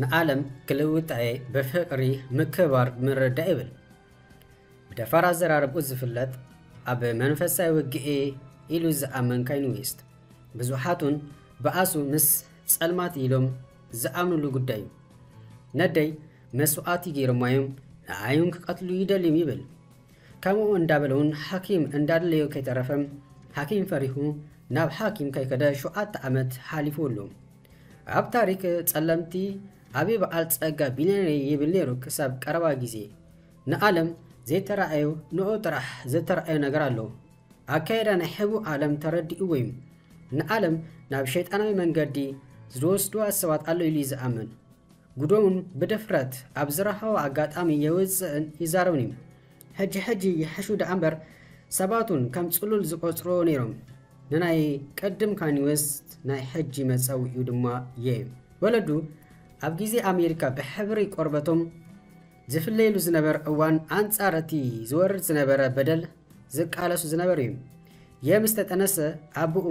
ንዓለም ክልውጣ እየ ብፍቕሪ ምክብባር ምርዳእ ይብል። ብደፋር ኣዘራርብኡ ዝፍለጥ ኣብ መንፈሳዊ ውግኤ ኢሉ ዝኣመን ካይኒ ዌስት ብዙሓት እውን ብኣሱ ምስ ጸልማት ኢሎም ዝኣምኑሉ ጉዳይ እዩ። ነደይ መስዋእቲ ገይሮማ እዮም፣ ንዓይ እውን ክቐትሉ ይደልዮም ይብል። ከምኡ እንዳበለ እውን ሓኪም እንዳደለዮ ከይተረፈ ሓኪም ፈሪሁ ናብ ሓኪም ከይከደ ሸውዓተ ዓመት ሓሊፉ ኣሎ። ኣብ ታሪክ ጸለምቲ ዓብዪ በዓል ጸጋ ቢልዮነር ይብል ነይሩ ክሳብ ቀረባ ግዜ። ንዓለም ዘይተራእዮ ንኡ ጥራሕ ዝተራእዮ ነገር ኣሎ። ኣካይዳ ናይ ሕቡእ ዓለም ተረዲእዎ እዩ። ንዓለም ናብ ሸይጣናዊ መንገዲ ዝወስድዋ ሰባት ኣሎ ኢሉ እዩ ዝኣምን። ጉዶውን ብድፍረት ኣብ ዝረኸቦ ኣጋጣሚ የውፅእን ይዛረብን እዩ። ሕጂ ሕጂ ይሕሹ ደኣ እምበር ሰባት እውን ከም ፅሉል ዝቆፅርዎ ነይሮም። ንናይ ቅድም ካኒ ዌስት ናይ ሕጂ መፀውዒኡ ድማ የ ወለዱ ኣብ ግዜ ኣሜሪካ ብሕብሪ ቆርበቶም ዝፍለየሉ ዝነበረ እዋን ኣንጻር እቲ ዝወርድ ዝነበረ በደል ዝቃለሱ ዝነበሩ እዩ። የ ምስ ተጠነሰ ኣቦኡ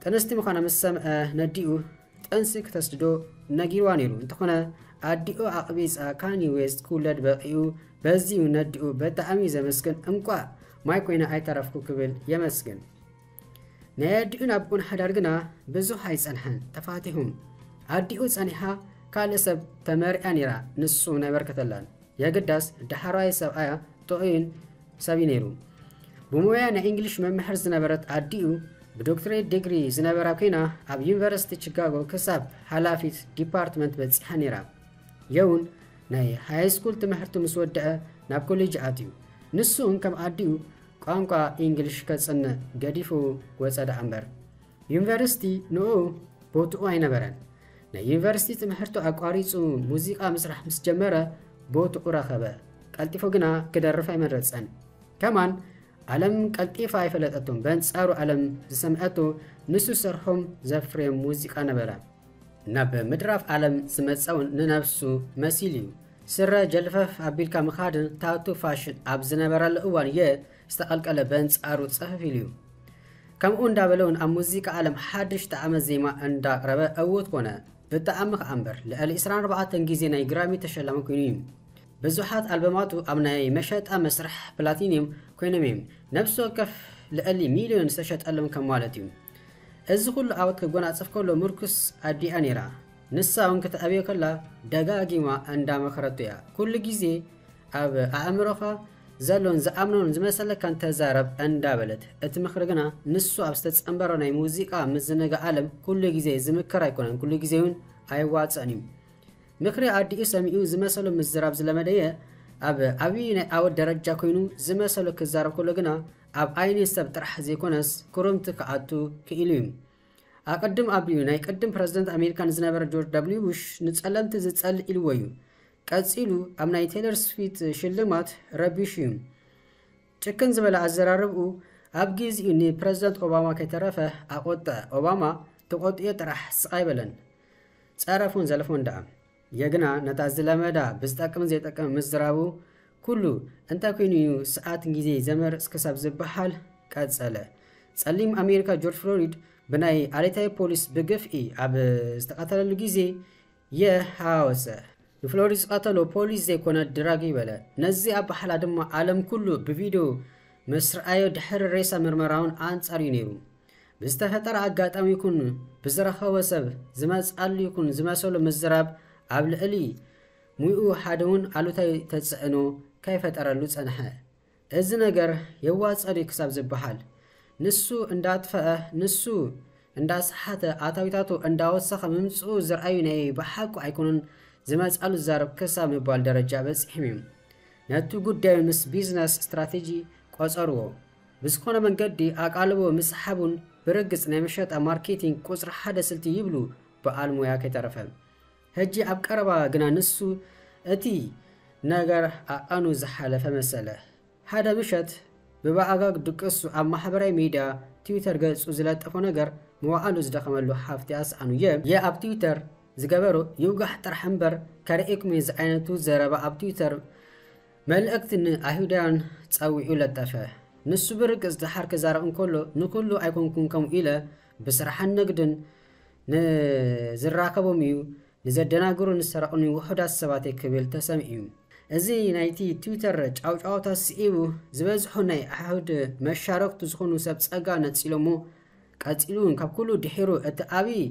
ጥንስቲ ምዃና ምስ ሰምዐ ነዲኡ ጥንሲ ክተስድዶ ነጊርዋ ነይሩ። እንተኾነ ኣዲኡ ኣቕቢጻ ካኒ ዌስት ክውለድ በቒኡ በዚዩ ነዲኡ በጣዕሚ ዘመስግን እንቋዕ ማይ ኮይነ ኣይተረፍኩ ክብል የመስግን። ናይ ኣዲኡን ኣቦኡን ሓዳር ግና ብዙሕ ኣይጸንሐን፣ ተፋቲሑም። ኣዲኡ ጸኒሓ ካልእ ሰብ ተመሪዓ ነይራ፣ ንሱ እውን ኣይበርከተላን። የግዳስ ዳሕራዋይ ሰብኣያ ጥዑይን ሰብ እዩ ነይሩ። ብሞያ ናይ እንግሊሽ መምህር ዝነበረት ኣዲኡ ብዶክትሬት ዲግሪ ዝነበራ ኮይና ኣብ ዩኒቨርሲቲ ቺካጎ ክሳብ ሓላፊት ዲፓርትመንት በጺሓ ነይራ። የ እውን ናይ ሃይ ስኩል ትምህርቱ ምስ ወደአ ናብ ኮሌጅ ኣትዩ። ንሱ እውን ከም ኣዲኡ ቋንቋ እንግሊሽ ከጽንዕ ገዲፉ ወጸ ደኣ እምበር ዩኒቨርሲቲ ንኡ ቦትኡ ኣይነበረን። ናይ ዩኒቨርሲቲ ትምህርቱ ኣቋሪጹ ሙዚቃ ምስራሕ ምስ ጀመረ ቦትኡ ረኸበ። ቀልጢፉ ግና ክደርፍ ኣይመረጸን። ከማን ዓለም ቀልጢፋ ኣይፈለጠቶን። በንጻሩ ዓለም ዝሰምዐቶ ንሱ ዝሰርሖም ዘፍርዮም ሙዚቃ ነበረ። ናብ ምድራፍ ዓለም ዝመጸ እውን ንነብሱ መሲሉ እዩ። ስረ ጀልፈፍ ኣቢልካ ምኻድን ታቱ ፋሽን ኣብ ዝነበረሉ እዋን የ ዝተቐልቀለ በንጻሩ ጽፍፍ ኢሉ እዩ። ከምኡ እንዳበለ እውን ኣብ ሙዚቃ ዓለም ሓድሽ ጣዕመ ዜማ እንዳቕረበ ዕዉት ኮነ። ብጣዕሚ ከኣ እምበር ልዕሊ ዕስራን ኣርባዕተን ግዜ ናይ ግራሚ ተሸላሚ ኮይኑ እዩ። ብዙሓት ኣልበማቱ ኣብ ናይ መሸጣ መስርሕ ፕላቲኒየም ኮይኖም እዮም። ነብሲ ወከፍ ልዕሊ ሚልዮን ዝተሸጠሎም ከም ማለት እዩ። እዚ ኩሉ ዓወት ክጎናጸፍ ከሎ ምርኩስ ኣዲኣ ነይራ። ንሳ እውን ክትዕብዮ ከላ ደጋጊማ እንዳመኸረቶ እያ። ኩሉ ግዜ ኣብ ኣእምሮኻ ዘሎን ዝኣምኖን ዝመሰለካን ተዛረብ እንዳበለት፣ እቲ ምኽሪ ግና ንሱ ኣብ ዝተጸንበሮ ናይ ሙዚቃ ምዝንጋዕ ዓለም ኩሉ ግዜ ዝምከር ኣይኮነን፣ ኩሉ ግዜ እውን ኣይዋጸእን እዩ። ምኽሪ ኣዲኡ ሰሚዑ ዝመሰሎ ምዝራብ ዝለመደየ ኣብ ዓብዪ ናይ ዓወት ደረጃ ኮይኑ ዝመሰሎ ክዛረብ ከሎ ግና ኣብ ዓይኒ ሰብ ጥራሕ ዘይኮነስ ክሩምቲ ክኣቱ ክኢሉ እዩ። ኣቐድም ኣቢሉ ናይ ቅድም ፕረዚደንት ኣሜሪካ ንዝነበረ ጆርጅ ደብልዩ ቡሽ ንጸለምቲ ዝጸልእ ኢልዎ እዩ። ቀጺሉ ኣብ ናይ ቴይለር ስዊፍት ሽልማት ረቢሹ እዩ። ጭክን ዝበለ ኣዘራርብኡ ኣብ ግዜኡ ንፕረዚደንት ኦባማ ከይተረፈ ኣቖጥዐ። ኦባማ ተቖጢዑ ጥራሕ ስቕ ኣይበለን። ጸረፎን ዘለፎን ደኣ። የ ግና ነታ ዝለመዳ ብዝጠቅምን ዘይጠቅምን ምዝራቡ ኩሉ እንታይ ኮይኑ እዩ ሰዓትን ግዜ ዘመርጽ ክሳብ ዝበሃል ቀጸለ። ጸሊም ኣሜሪካ ጆርጅ ፍሎሪድ ብናይ ኣሌታዊ ፖሊስ ብግፍዒ ኣብ ዝተቐተለሉ ግዜ የ ሃወጸ። ንፍሎሪድ ዝቐተሎ ፖሊስ ዘይኮነ ድራግ እዩ በለ። ነዚ ኣበሃህላ ድማ ዓለም ኩሉ ብቪድዮ ምስ ረኣዮ ድሕሪ ሬሳ ምርመራ እውን ኣንጻር እዩ ነይሩ። ብዝተፈጠረ ኣጋጣሚ ይኹን ብዝረኸቦ ሰብ ዝመጽኣሉ ይኹን ዝመሰሎ ምዝራብ ኣብ ልዕሊ ሙይኡ ሓደ እውን ኣሉታዊ ተጽዕኖ ከይፈጠረሉ ጸንሐ። እዚ ነገር የዋጽእ ድዩ ክሳብ ዝበሃል፣ ንሱ እንዳጥፈአ፣ ንሱ እንዳሰሓተ፣ ኣታዊታቱ እንዳወሰኸ ምምጽኡ ዝረኣዩ ናይ ብሓቁ ኣይኮኑን ዝመጽኣሉ ዝዛረብ ክሳብ ምባል ደረጃ በጺሖም እዮም። ነቲ ጉዳዩ ምስ ቢዝነስ ስትራቴጂ ቆጸርዎ። ብዝኾነ መንገዲ ኣቃልቦ ምስሓቡን ብርግጽ ናይ መሸጣ ማርኬቲንግ ቁጽሪ ሓደ ስልቲ ይብሉ በዓል ሞያ ከይተረፈ። ሕጂ ኣብ ቀረባ ግና ንሱ እቲ ነገር ኣኣኑ ዝሓለፈ መሰለ። ሓደ ምሸት ብባዕጋግ ድቅሱ ኣብ ማሕበራዊ ሚድያ ትዊተር ገጹ ዝለጠፎ ነገር መዋዕሉ ዝደኸመሉ ሃፍቲ ኣስኣኑ። የ የ ኣብ ትዊተር ዝገበሮ ይውጋሕ ጥራሕ እምበር ከርእየኩም እየ ዝዓይነቱ ዘረባ ኣብ ትዊተር መልእኽቲ ንኣይሁዳውያን ጸዊዑ ለጠፈ። ንሱ ብርግጽ ድሓር ክዛረብ እንከሎ ንኹሉ ኣይኮንኩን ከምኡ ኢለ ብስራሕን ንግድን ንዝራኸቦም እዩ ንዘደናግሩ ንሰረቕኒ ውሑዳት ሰባተይ ክብል ተሰሚዑ። እዚ ናይቲ ትዊተር ጫውጫውታ ስዒቡ ዝበዝሑ ናይ ኣሕድ መሻረክቱ ዝኾኑ ሰብ ጸጋ ነጺሎሞ። ቀጺሉ እውን ካብ ኩሉ ድሒሩ እቲ ኣብይ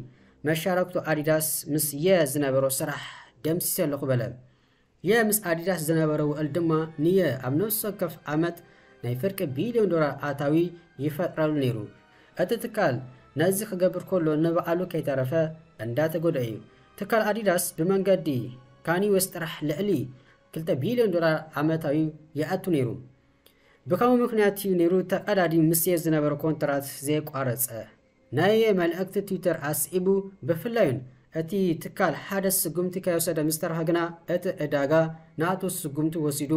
መሻረክቱ ኣዲዳስ ምስ የ ዝነበሮ ስራሕ ደምሲሰ ኣለኹ በለ። የ ምስ ኣዲዳስ ዝነበረ ውዕል ድማ ንየ ኣብ ነፍሲ ወከፍ ዓመት ናይ ፍርቂ ቢልዮን ዶላር ኣታዊ ይፈጥረሉ ነይሩ። እቲ ትካል ነዚ ክገብር ከሎ ንባዕሉ ከይተረፈ እንዳተጎድኦ እዩ። ትካል ኣዲዳስ ብመንገዲ ካኒ ዌስት ጥራሕ ልዕሊ ክልተ ቢልዮን ዶላር ዓመታዊ ይኣቱ ነይሩ። ብከምኡ ምክንያት እዩ ነይሩ ተቐዳዲሙ ምስ የ ዝነበረ ኮንትራት ዘየቋረጸ። ናይ የ መልእኽቲ ትዊተር ኣስዒቡ፣ ብፍላይን እቲ ትካል ሓደ ስጉምቲ ከይወሰደ ምስ ተረፈ ግና እቲ ዕዳጋ ናቱ ስጉምቲ ወሲዱ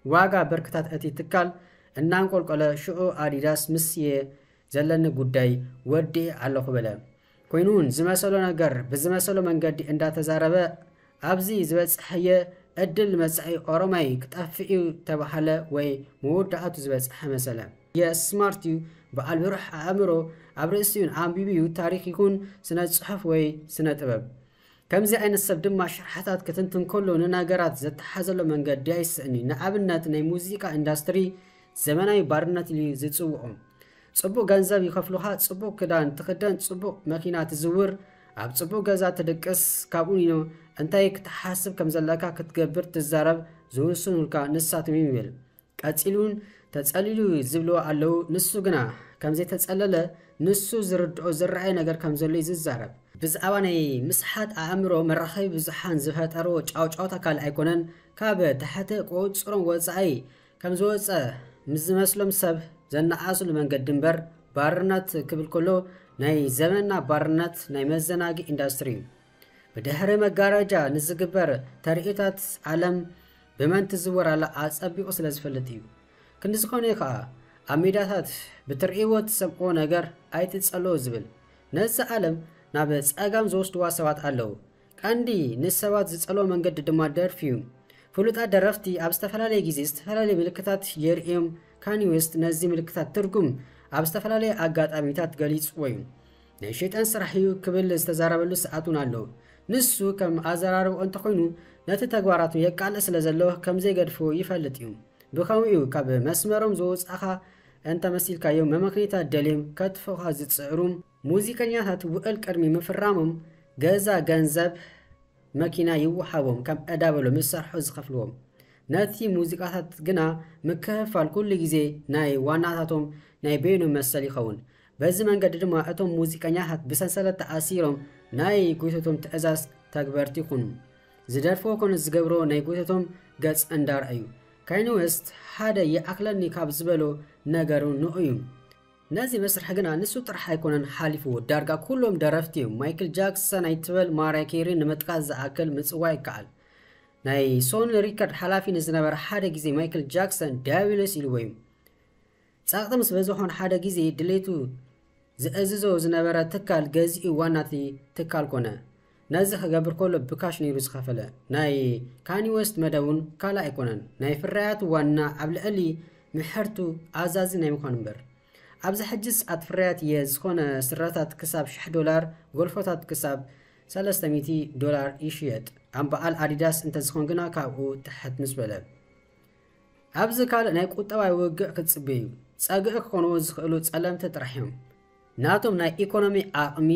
ዋጋ ብርክታት እቲ ትካል እናንቆልቆለ ሽዑ ኣዲዳስ ምስ የ ዘለኒ ጉዳይ ወዲኤ ኣለኹ በለ። ኮይኑ እውን ዝመሰሎ ነገር ብዝመሰሎ መንገዲ እንዳተዛረበ ኣብዚ ዝበፅሐየ እድል መፃኢ ኦሮማይ ክጠፍእ እዩ ተባሃለ ወይ መወዳእቱ ዝበፅሐ መሰለ። የስማርት እዩ፣ በዓል ብሩሕ ኣእምሮ፣ ኣብ ርእሲኡን ኣንቢቢ እዩ ታሪክ ይኹን ስነ ፅሑፍ ወይ ስነ ጥበብ። ከምዚ ዓይነት ሰብ ድማ ሽርሓታት ክትንትን ከሎ ንነገራት ዘተሓዘሎ መንገዲ ኣይስእኒ። ንኣብነት ናይ ሙዚቃ ኢንዳስትሪ ዘመናዊ ባርነት ኢሉ ዝፅውዖ። ፅቡቕ ገንዘብ ይኸፍሉኻ፣ ፅቡቕ ክዳን ትኽደን፣ ፅቡቕ መኪና ትዝውር፣ ኣብ ፅቡቕ ገዛ ትድቅስ፣ ካብኡ ንዮ እንታይ ክትሓስብ ከም ዘለካ ክትገብር ትዛረብ ዝውስኑልካ ንሳቶም እዮም ይብል። ቀፂሉን ተፀሊሉ ዝብልዎ ኣለዉ። ንሱ ግና ከምዘይተፀለለ ንሱ ዝርድኦ ዝረኣየ ነገር ከም ዘሎ እዩ ዝዛረብ። ብዛዕባ ናይ ምስሓት ኣእምሮ መራኸቢ ብዙሓን ዝፈጠርዎ ጫውጫውታ ካልእ ኣይኮነን፣ ካብ ትሕቲ ቁፅፅሮም ወፃኢ ከም ዝወፀ ምስ ዝመስሎም ሰብ ዘነኣእስሉ መንገዲ እምበር ባርነት ክብል ከሎ ናይ ዘመንና ባርነት ናይ መዘናጊ ኢንዳስትሪ እዩ። ብድሕሪ መጋረጃ ንዝግበር ተርእዮታት ዓለም ብመን ትዝወር ኣላ ኣጸቢቑ ስለ ዝፈልጥ እዩ። ክንዲ ዝኾነ ከኣ ኣብ ሜዳታት ብትርእይዎ ትሰምዕዎ ነገር ኣይትጸልዎ ዝብል። ነዛ ዓለም ናብ ጸጋም ዝወስድዋ ሰባት ኣለዉ። ቀንዲ ንሰባት ዝጸልዎ መንገዲ ድማ ደርፊ እዩ። ፍሉጣት ደረፍቲ ኣብ ዝተፈላለየ ግዜ ዝተፈላለየ ምልክታት የርእዮም። ካኒ ዌስት ነዚ ምልክታት ትርጉም ኣብ ዝተፈላለየ ኣጋጣሚታት ገሊጽዎ እዩ። ናይ ሸይጣን ስራሕ እዩ ክብል ዝተዛረበሉ ሰዓት እውን ኣሎ። ንሱ ከም ኣዘራርብኦ እንተኾይኑ ነቲ ተግባራቱ የቃልዕ ስለ ዘሎ ከም ዘይገድፎ ይፈልጥ እዩ። ብኸምኡ እዩ ካብ መስመሮም ዝወጻእኻ እንተመሲልካዮም መመክነይታ ደልዮም ከጥፍኡኻ ዝጽዕሩ። ሙዚቀኛታት ውዕል ቅድሚ ምፍራሞም ገዛ፣ ገንዘብ፣ መኪና ይወሃቦም ከም ዕዳ በሎ ምስ ሰርሑ ዝኸፍልዎም። ነቲ ሙዚቃታት ግና ምክፍፋል ኩሉ ግዜ ናይ ዋናታቶም ናይ በይኖም መሰል ይኸውን። በዚ መንገዲ ድማ እቶም ሙዚቀኛታት ብሰንሰለት ተኣሲሮም ናይ ጎይቶቶም ትእዛዝ ተግበርቲ ይኹኑ። ዝደርፍዎ ኮነ ዝገብርዎ ናይ ጎይቶቶም ገጽ እንዳርኣዩ። ካይኒ ዌስት ሓደ ይኣኽለኒ ካብ ዝበሎ ነገሩ ንኡ እዩ። ነዚ መስርሕ ግና ንሱ ጥራሕ ኣይኮነን ሓሊፍዎ፣ ዳርጋ ኩሎም ደረፍቲ እዮም። ማይክል ጃክሰን ኣይትበል ማርያ ኬሪ ንምጥቃስ ዝኣክል ምጽዋዕ ይከኣል። ናይ ሶኒ ሪከርድ ሓላፊ ንዝነበረ ሓደ ግዜ ማይክል ጃክሰን ዲያብሎስ ኢልዎ እዩ። ጸቕጢ ምስ በዝሖን ሓደ ግዜ ድሌቱ ዝእዝዞ ዝነበረ ትካል ገዚኡ ዋናቲ ትካል ኮነ። ነዚ ክገብር ከሎ ብካሽ ነይሩ ዝኸፈለ። ናይ ካኒ ዌስት መደብ እውን ካልእ ኣይኮነን። ናይ ፍርያቱ ዋና ኣብ ልዕሊ ምሕርቱ ኣዛዚ ናይ ምዃን እምበር። ኣብዚ ሕጂ ሰዓት ፍርያት የ ዝኾነ ስረታት ክሳብ ሽሕ ዶላር፣ ጎልፎታት ክሳብ ሰለስተ ሚእቲ ዶላር ይሽየጥ። ኣምበኣል ኣዲዳስ እንተዝኾን ግና ካብኡ ትሕት ምስ በለ። ኣብዚ ካልእ ናይ ቁጠባዊ ውግእ ክትጽበዩ ጸግዒ ክኾንዎ ዝኽእሉ ጸለምቲ ጥራሕ እዮም። ናቶም ናይ ኢኮኖሚ ዓቕሚ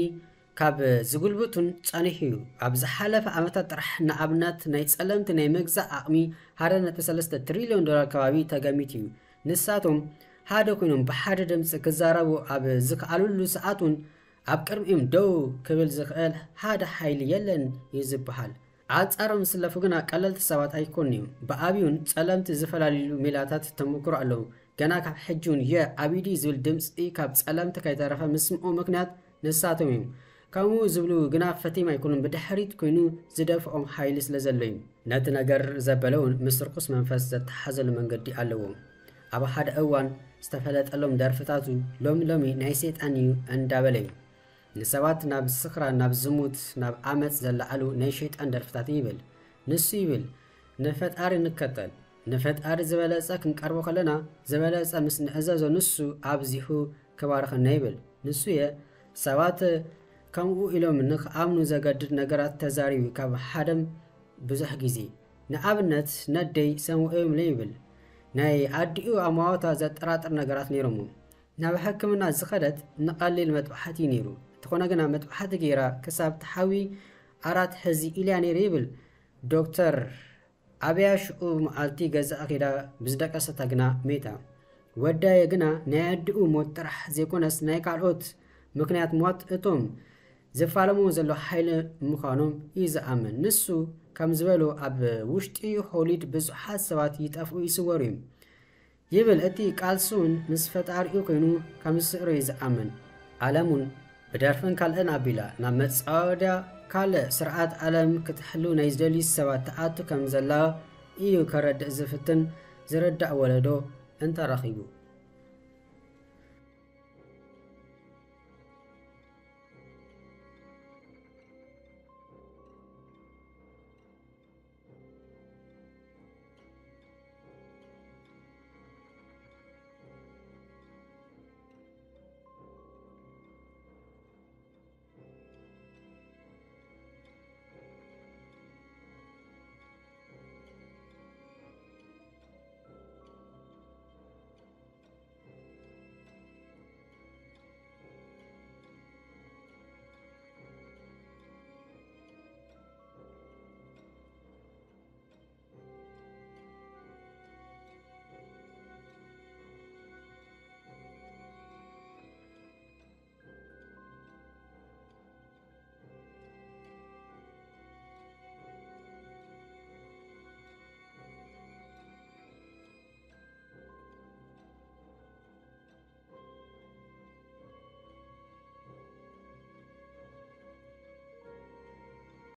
ካብ ዝጉልብቱን ጸኒሑ እዩ። ኣብ ዝሓለፈ ዓመታት ጥራሕ ንኣብነት ናይ ጸለምቲ ናይ ምግዛእ ዓቕሚ ሓደ ነጥቢ ሰለስተ ትሪልዮን ዶላር ከባቢ ተገሚቱ እዩ። ንሳቶም ሓደ ኮይኖም ብሓደ ድምፂ ክዛረቡ ኣብ ዝከኣሉሉ ሰዓት እውን ኣብ ቅድሚኦም ደው ክብል ዝኽእል ሓደ ሓይሊ የለን እዩ ዝበሃል። ኣንጻሮም ዝስለፉ ግና ቀለልቲ ሰባት ኣይኮኑን እዮም። ብኣብዩን ጸለምቲ ዝፈላለዩ ሜላታት ተመክሮ ኣለዉ። ገና ካብ ሕጂ እውን የ ኣቢዲ ዝብል ድምፂ ካብ ጸለምቲ ከይተረፈ ምስምዑ ምክንያት ንሳቶም እዮም። ከምኡ ዝብሉ ግና ፈቲም ኣይኮኑን፣ ብድሕሪት ኮይኑ ዝደፍኦም ሓይሊ ስለ ዘሎ እዩ። ነቲ ነገር ዘበለ እውን ምስ ርኩስ መንፈስ ዘተሓዘሉ መንገዲ ኣለዎ። ኣብ ሓደ እዋን ዝተፈለጠሎም ደርፍታቱ ሎሚ ሎሚ ናይ ሰይጣን እዩ እንዳበለ እዩ። ንሰባት ናብ ስኽራን፣ ናብ ዝሙት፣ ናብ ዓመጽ ዘላዕሉ ናይ ሸይጣን ደርፍታት ይብል። ንሱ ይብል፣ ንፈጣሪ ንከተል፣ ንፈጣሪ ዝበለጸ ክንቀርቦ ከለና ዝበለጸ ምስ ንዕዘዞ ንሱ ኣብዚሑ ክባርኸና ይብል። ንሱ እየ ሰባት ከምኡ ኢሎም ንክኣምኑ ዘገድድ ነገራት ተዛሪቡ ካብ ሓደም ብዙሕ ግዜ። ንኣብነት ነደይ ሰምዑ እዮም ይብል። ናይ ኣዲኡ ኣማወታ ዘጠራጥር ነገራት ነይሮሞ። ናብ ሕክምና ዝኸደት ንቐሊል መጥባሕቲ ነይሩ። እንተኾነ ግና መጥባሕቲ ገይራ ክሳብ ትሓዊ ኣራት ሕዚ ኢልያ ነይሩ ይብል ዶክተር ኣብያ። ሽዑ መዓልቲ ገዛእ ኪዳ ብዝደቀሰታ ግና ሜታ። ወዳየ ግና ናይ ኣዲኡ ሞት ጥራሕ ዘይኮነስ ናይ ካልኦት ምክንያት ሞት እቶም ዘፋለምዎ ዘሎ ሓይሊ ምዃኖም እዩ ዝኣምን። ንሱ ከም ዝበሎ ኣብ ውሽጢ ሆሊድ ብዙሓት ሰባት ይጠፍኡ ይስወሩ እዮም ይብል። እቲ ቃልሱ እውን ምስ ፈጣሪኡ ኮይኑ ከም ዝስዕሮ እዩ ዝኣምን። ዓለም እውን ብደርፍን ካልእን ኣቢላ ናብ መጻወድያ ካልእ ስርዓት ዓለም ክትሕሉ ናይ ዝደልዩ ሰባት ትኣቱ ከም ዘላ እዩ ከረድእ ዝፍትን ዝርዳእ ወለዶ እንተረኺቡ።